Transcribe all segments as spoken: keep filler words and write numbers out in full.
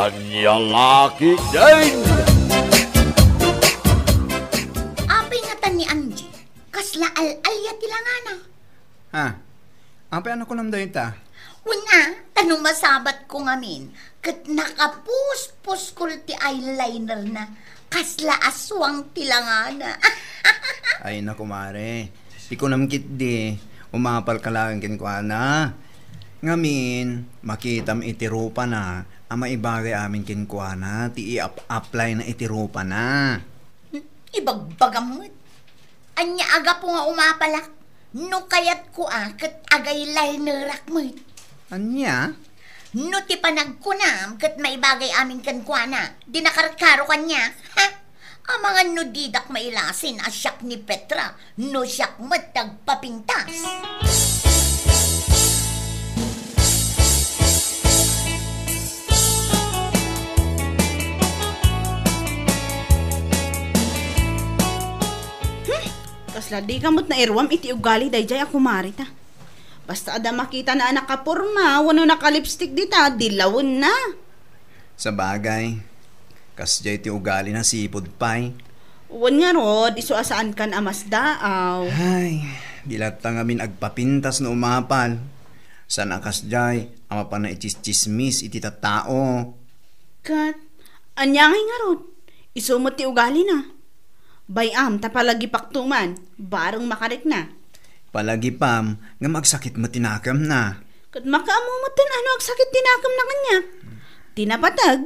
Ania la ketdin? Apay ngata ni Angie, kasla al-alia ti langana? Ha? Apay a nakunam dayta? Wen a, ta no masabatko ngamin, ket nakapuspuskol ti eyelinerna, kasla aswang ti langana. Ay, naku, mare. Ti kunam ketdi, umapalka laeng kenkuana. Ngamin, makitam iti rupana a maibagay amin kenkuana ti i-ap-applyna iti rupana. Hmm, ibagbagam met. Ania a gapu nga umapalak? No kayatko a ket agay-linerak met. Ania? No ti panagkunam ket maibagay amin kenkuana, di nakarkaro kaniak. Ha? Amangan no didak mailasin a siak ni Petra, no siak met ti agpapintas. Hmm? Kasla dika met nairuam iti ugali daydiay a kumarita. Basta adda makitana a nakaporma wenno nakalipstick dita, dilawenna. Sabagay, kasdiay ti ugalina sipud pay. Wen ngarud, isu a saankan a masdaaw. Ay, di latta ngamin agpapintas no umapal. Saan a kasdiay a mapan naitsismis iti tattao. Ket, ania ngay ngarud? Isu met ti ugalina. Bay-am ta palagipakto man, bareng makarikna. Palagipam nga magsakit met ti nakemna. Ket makaammo met no agsakit ti nakemna kaniak. Ti napateg,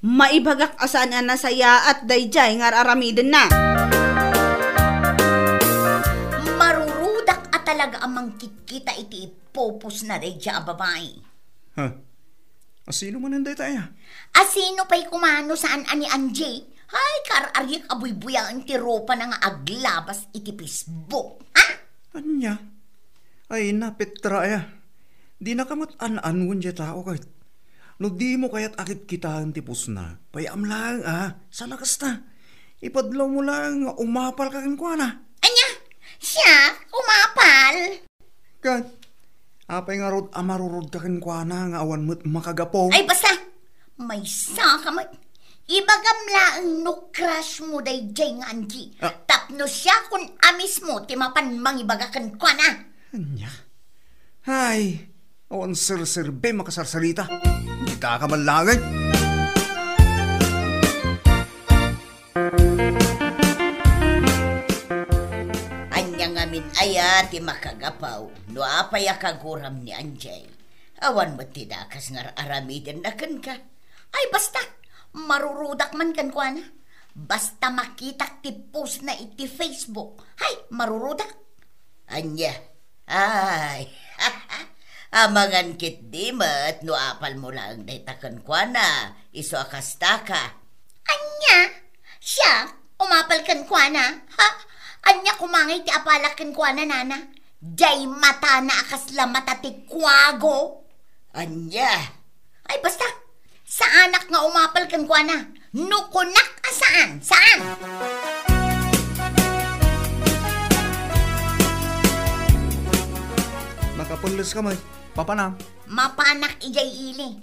maibagak a saan a nasayaat daydiay nga ar-aramidenna. Marurudak a talaga a mangkitkita iti ipupusna daydiay a babai. Ha? Asino manen dayta aya? Asino pay koma no saan a ni Angie? Ay, kaar-ariek a buybuyaen ti rupana nga aglabas iti Facebook. Ha? Ania? Ay, napitra aya. Dinaka met an-anuen diay tao ket. No dimo kayat a kitkitaen ti pusna, bay-am laeng a, saan a kasta. Ipadlawmo laeng nga umapalka kenkuana. Ania? Siak? Umapal? Ket, apay ngarud a marurodka kenkuana nga awan met makagapu? Ay, basta! Maysaka met. Ibagam laeng no crush mo daydiay nga Angie. Ah. Tapno siakon a mismo ti mapan mangibaga kenkuana. Ania? Ay, awan serserbi makasarsarita. Dita ka man laeng. Ania ngamin aya ti makagapu no apay a kaguram ni Angie? Awan met ti dakes nga ar-aramidenna kenka. Ay, basta, marurudak man kenkuana. Basta makitak ti postna iti Facebook. Ay, marurudak. Ania? Ay, amangan ketdi met no apalmo laeng dayta kenkuana, isu a kastaka. Ania? Siak? Umapal kenkuana? Ha? Ania koma ngay ti apalak kenkuana, nana? Diay matana a kasla mata ti kuago. Ania? Ay, basta, saanak nga umapal kenkuana. No kunak a saan, saan? Makapules ka met. Papanam? Mapanak idiay ili.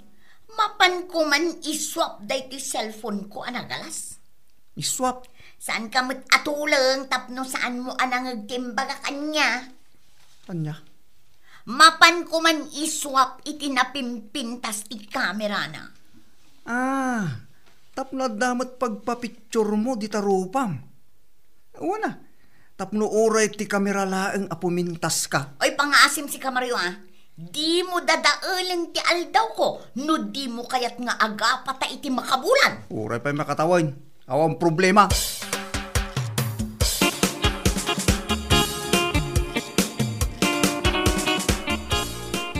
Mapanko man i-swap daytoy cellphone ko a nagalas. I-swap? Saanka met a tuleng tapno saanmo a nangeg ti imbagak ania? Ania? Mapanko man i-swap iti napimpintas ti kamerana. Ah, tapno adda met pagpapicturemo dita rupam. Wen a, tapno uray ti kamera laeng a pumintaska. Oy, pangaasim sika, Mario, a. Dimo dadaelen ti aldawko no dimo kayat nga agapata iti makabulan. Uray pay makatawen. Awan problema.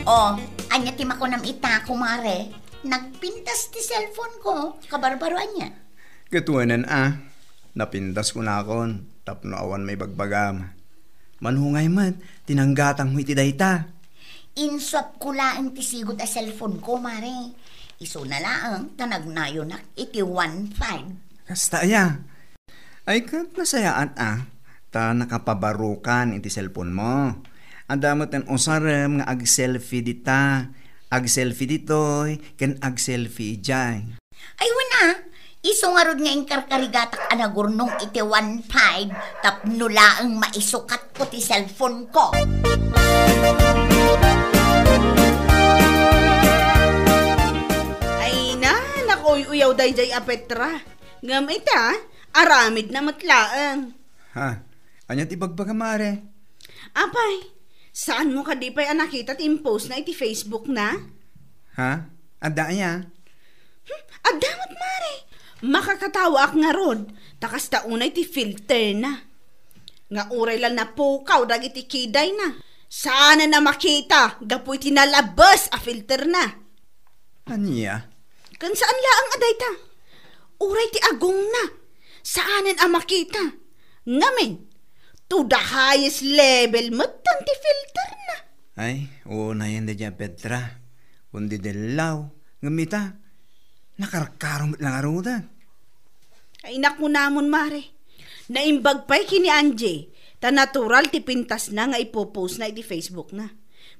Oh, ania ti makunam ita, kumare? Nagpintas ti cellphone ko, kabarbaro ania? Ket wen a, napintas kunakon, tapno awan maibagbagam. Manungay met ti nanggatangmo iti dayta. Inswapko laeng ti sigud a cellphone ko, mare. Isuna laeng ta nagnayonak iti one five. Kasta aya? Ay, ket nasayaat a, ta nakapabarokan iti cellphone mo. Adda met ti usarem nga ag-selfie dita, ag-selfie ditoy, ken ag-selfie idiay. Ay, wen a, isu ngarud nga inkarkarigatak a nagurnong iti one five tapno laeng maisukatko ti cellphone ko. Ay na, nakuy-uyaw daydiay a Petra. Ngem ita, aramidna met laeng. Ha? Ania ti bagbagam, Mare? Apay, saanmo kadi pay a nakita ti impostna iti Facebook na? Ha? Adda aya? Hmm, adda met, Mare. Makakatawaak ngarud, ta kasta unay ti filter na. Nga uray la napukaw dagiti kidayna. Saanen a makita gapu iti nalabes a filter na. Ania? Ken saan laeng a dayta. Uray ti agongna. Saanen a makita. Ngamin, to the highest level metten ti filter na. Ay, unayen daydiay a Petra. Kundi dellaw. Ngem ita, nakarkaro met la ngaruden. Ay, nakunamon, Mare. Naimbag pay ken ni Angie, ta natural ti pintasna nga ipopost na iti Facebook na.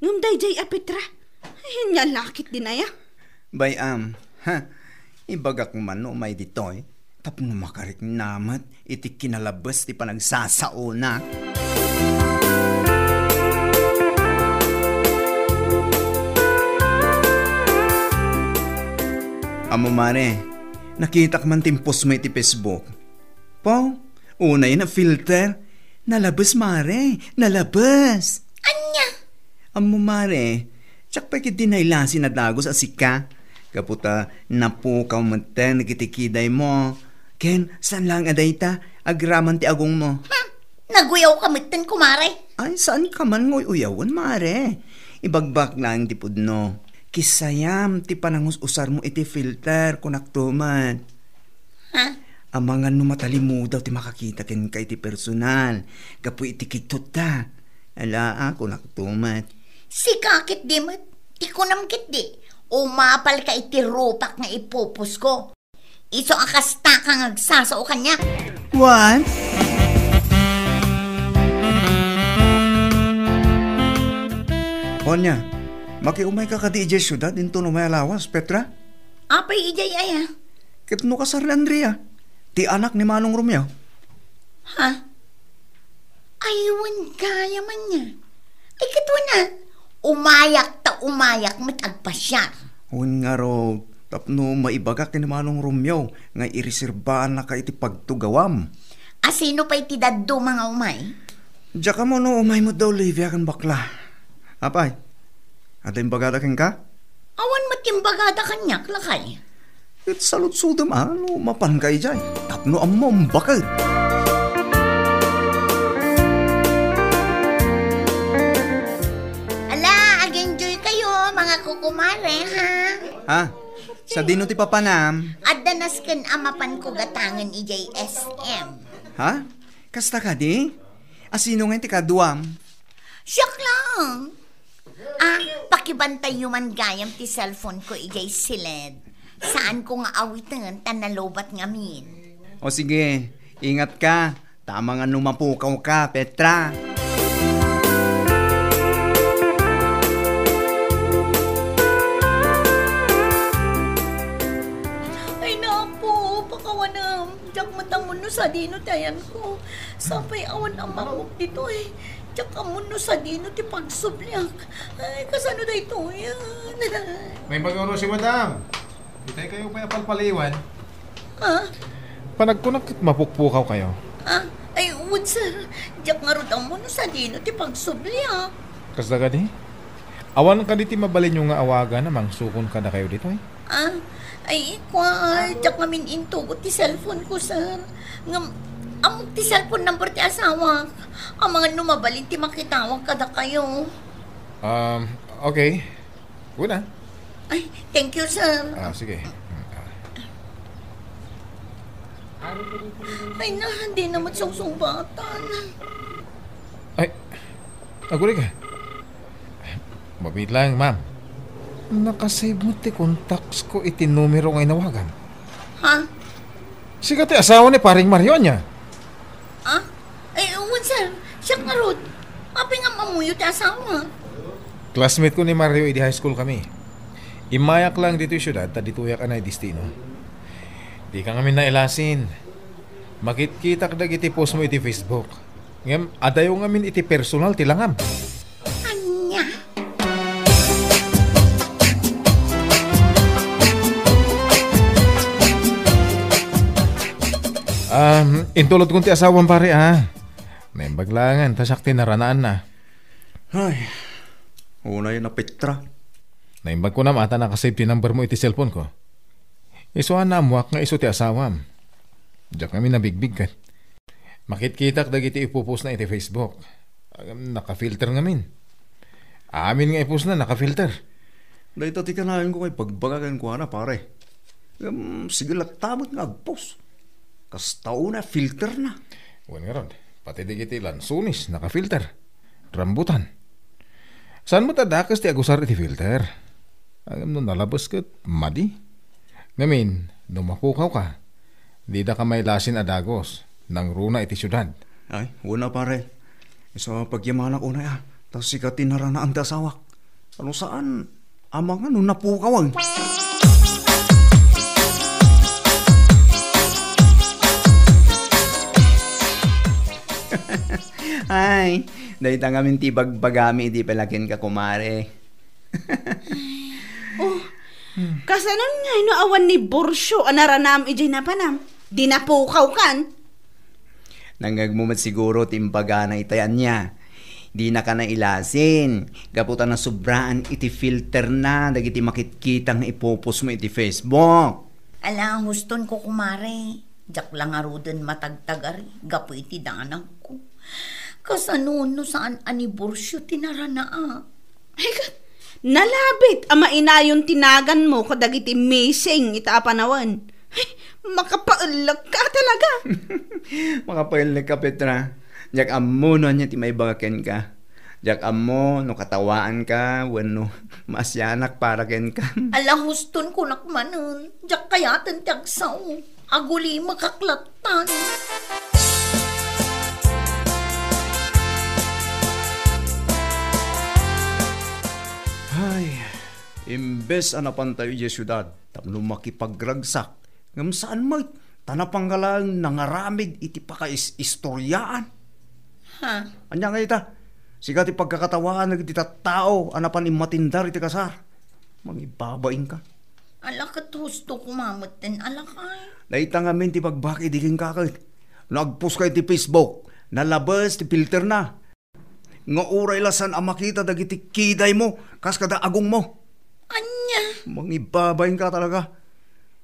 Ngem daydiay a Petra, ay, ania lakit din aya? Bay-am, ha? Ibagak man no umay ditoy, tapno makarikna met iti kinalabes ti panagsasaona. Ammo, Mare, nakitak man ti impostmo iti Facebook. Pau, unay na filter. Nalabes, Mare. Nalabes. Ania? Ammo, Mare, diak pay ketdi nailasi a dagus a sika. Gapu ta napukaw metten dagiti kidaymo. Ken, saan laeng a dayta, agraman ti agongmo. Hmm, naguyawka metten, kumare. Ay, saanka man nga uy-uyawen, Mare. Ibagbagak laeng ti pudno. Kisayam ti panangus-usarmo iti filter, kunak to met. Ha? Amangan no matalimudaw ti makakita kenka iti personal, gapu iti kigtotta. Ala, a, kunak to met. Sika ketdi met, ti kunam ketdi, umapalka iti rupak nga ipopost ko. Isu a kastaka nga agsasao kaniak. What? Ania, makiumayka kadi idiay siudad inton umay a lawas, Petra? Apay idiay aya? Ket no kasar ni Andrea, ti anak ni Manong Romeo? Ha? Ay, wen gayam ania. Ay, ket wen a, umayak ta umayak met agpasiar. Wen ngarud, tapno maibagak ken ni Manong Romeo nga ireserbaannaka iti pagtugawam. A sino pay ti dadduma nga umay? Diak ammo no umay met da Olivia ken bakla. Apay, adda imbagada kenka? Awan met imbagada kaniak, lakay. Ket saludsodem a no mapanka idiay tapno ammom baket. Ala, ag-enjoy kayo, mga kukumare, ha? Ha? Sadino ti papanam? Adda nasken a mapanko gatangen idiay S M. Ha? Kasta kadi? A sino ngay ti kaduam? Siak lang. Ah, pakibantayyo man gayam ti cellphone ko idiay siled. Saanko nga awiten ta nalobat ngamin. O sige, ingatka. Tama nga no mapukawka, Petra. Ay, napo, pakawanem. Diak met ammo no sadino ti ayanko. Sapay awan a mangngeg ditoy. Diak ammo no sadino ti pagsubliak. Ay, kasano daytoyen? May maguro si Madam. Itay kayo pay a palpaliwan. Ah? Panagkunak ket mapukpukaw kayo. Ah, ay, wen, sir. Diak ngarud ammo no sadino ti pagsubliak. Kasta kadi? Awan kadi ti mabalinyo nga awagan a mangsukon kadakayo ditoy? Ah, ay, kua, diak ngamin intugot ti cellphone ko, sir. Ngem, ammok ti cellphone number ti asawak. Amangan no mabalin ti makitawag kadakayo. Um, okay. Una. Ay, thank you, sir. Ah, sige. Ay na, di na met sungsungbatan. Ay, aguli ka. Mabiit lang, ma'am. Nakasave mo ti contacts ko iti numero nga inawagam. Ha? Sika ti asawa ni Paring Mario, ania? Ah? Ay, wen, sir. Siak ngarud. Apay nga ammoyo ti asawa? Classmate ko ni Mario idi high school kami. Immayak lang ditoy siudad ta ditoyak a naidestino. Dika ngamin nailasin. Makitkitak dagiti post mo iti Facebook. Ngem adayo ngamin iti personal ti langam. Ania? Um, intulodkon ti asawam, pare, ah. Naimbag laengen, ta siak ti naranaanna. Ay, unay na, Petra. Naimbag ko na, mata nakasave ti number mo iti cellphone ko. Isu a naammuak nga isu ti asawam. Diak ngamin nabigbig ket makitkitak dagiti ipupost na iti Facebook. Agam, nakafilter ngamin. Amin nga ipost na, nakafilter. Dayta ti kanayon ko nga ibagbaga kenkuana, pare. Agam, sige latta met nga agpost. Kasta una, filter na. Wen ngarud, pati dagiti lansones, nakafilter. Rambutan. Saan met a dakes ti agusar iti filter? Agam no nalabes ket madi. Ngamin, no mapukaw ka, dida ka mailasin a dagus, nangruna iti siudad. Ay, una, pare. Isu a pagyamanak unay, ah. Ta sika ti naranaan ti asawak. Ano saan? Amangan no napukawan. Ay, dayta ngamin ti bagbagami idi palakin ka, kumare. Oh, kasanon ngay no awan ni Borcio a naranam idiay napanam? Di napukaw kan? Nangngegmo met siguro ti imbagana itay, ania. Dinaka nailasin, gapu ta nasubraan iti filter na dagiti makitkita nga ipopost mo iti Facebook. Ala, huston ko, kumare. Diak la ngaruden matagtagari gapu iti danagko. Kasano no saan a ni Borcio ti naranaak? Ay, kat-, nalabit a mainayon ti naganmo kadagiti missing ita a panawen. Ay, makapaellek ka talaga. Makapaellek ka, Petra. Diak ammo no ania ti maibaga kenka. Diak ammo no katawaan ka wenno maasianak para kenka. Ala, huston kunak manen. Diak kayaten ti agsao. Agulimekak lattan. Ay, imbes a napantayo idiay siudad tapno makipagragsak, ngem saan met, ta napan nga laeng nangaramid iti pakais-istoriaan. Ha? Ania ngay ita? Sika ti pagkakatawaan dagiti tattao a napan immatindar iti kasar. Mangibabain ka. Ala, ket husto koma metten, alakay. Dayta ngamin ti bagbaki idi kenka ket. No agpost ka iti Facebook, nalabes ti filter na. Nga uray la saan a makita dagiti kiday mo, kas kada agong mo. Ania? Mangibabain ka talaga.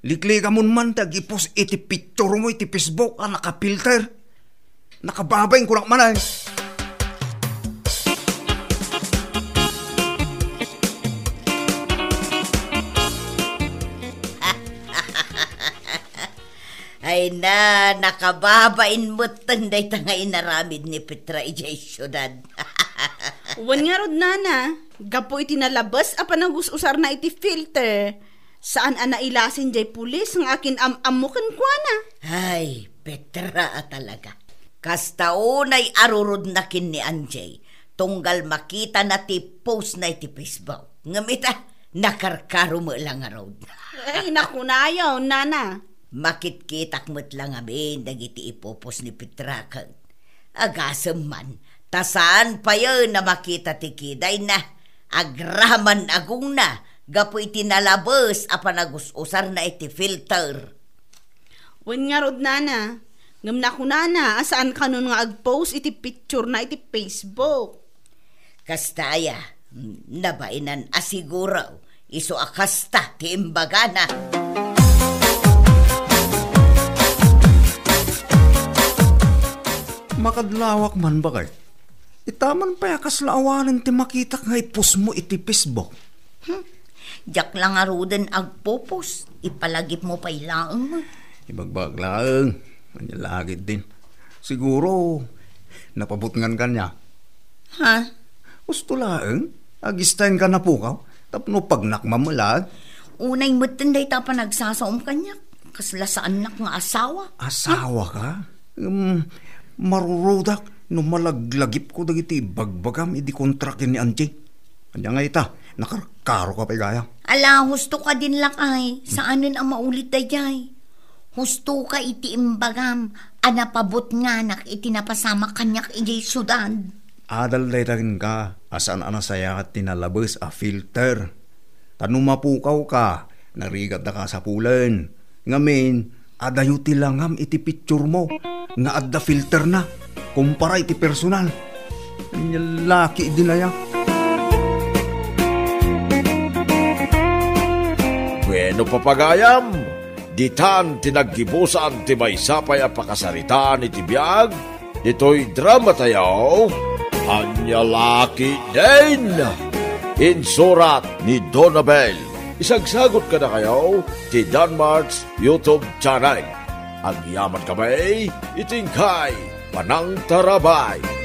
Liklikamon man ti agipos iti picture mo iti Facebook a nakapilter. Nakababain kunak manen. Ay na, nakababain metten dayta nga inaramid ni Petra idiay siudad. Wen ngarud, nana, gapu iti nalabes a panagus-usarna iti filter, saan a nailasin jay pulis nga akin-am-ammo kenkuana. Ay, Petra a talaga. Kasta unay a rurudna ken ni Anjay, tunggal makitana ti post na iti Facebook. Ngem ita, nakarkaro met la ngarud. Ay, nakunayo, nana. Makitkitak met la ngamin dagiti ipopost ni Petra ket agasem man, ta saan payen a makita ti kidayna, agraman agongna gapu iti nalabes a panagus-usarna iti filter. Wen ngarud, nana, ngem nakunana a saan kanon nga agpost iti picture na iti Facebook. Kasta aya, nabainan a siguro, isu a kasta ti imbagana. Makadlawak man, baket. Ita man pay a kasla awanen ti makitak nga ipusmo iti Facebook. Hmm. Diak la ngaruden agpupos. Ipalagipmo pay laeng. Ibagbag laeng. Ania la ketdin. Siguro, napabutngan kaniak. Ha? Husto laeng, agistaen ka napukaw, tapno pagnakmam laeng. Unay metten dayta a panagsasaom kaniak, kasla saannak nga asawa. Asawa ka? Hmm, marurudak no malaglagipko dagiti ibagbagam idi kontra ken ni Angie. Ania nga ita, nakarkaro ka pay gayam. Ala, husto kadin lakay, saanen a maulit daydiay. Husto ka iti imbagam a napabutnganak iti napasamak kaniak idiay siudad. Adal dayta kenka a saan a nasayaat ti nalabes a filter. Ta no mapukawka, narigat a kasapulen. Ngamin, adayo ti langam iti picturemo nga adda filterna kumpara iti personal. Ania laki idi naya. Bueno, papagayam, ditan ti naggibusan ti maysa pay a pakasaritaan iti biag ditoy drama tayo, Ania Laki Din. Insurat ni Donabel. Isagsagot kadakayo ti Danmart's YouTube channel. Agyaman kami iti inkay panangtarabay.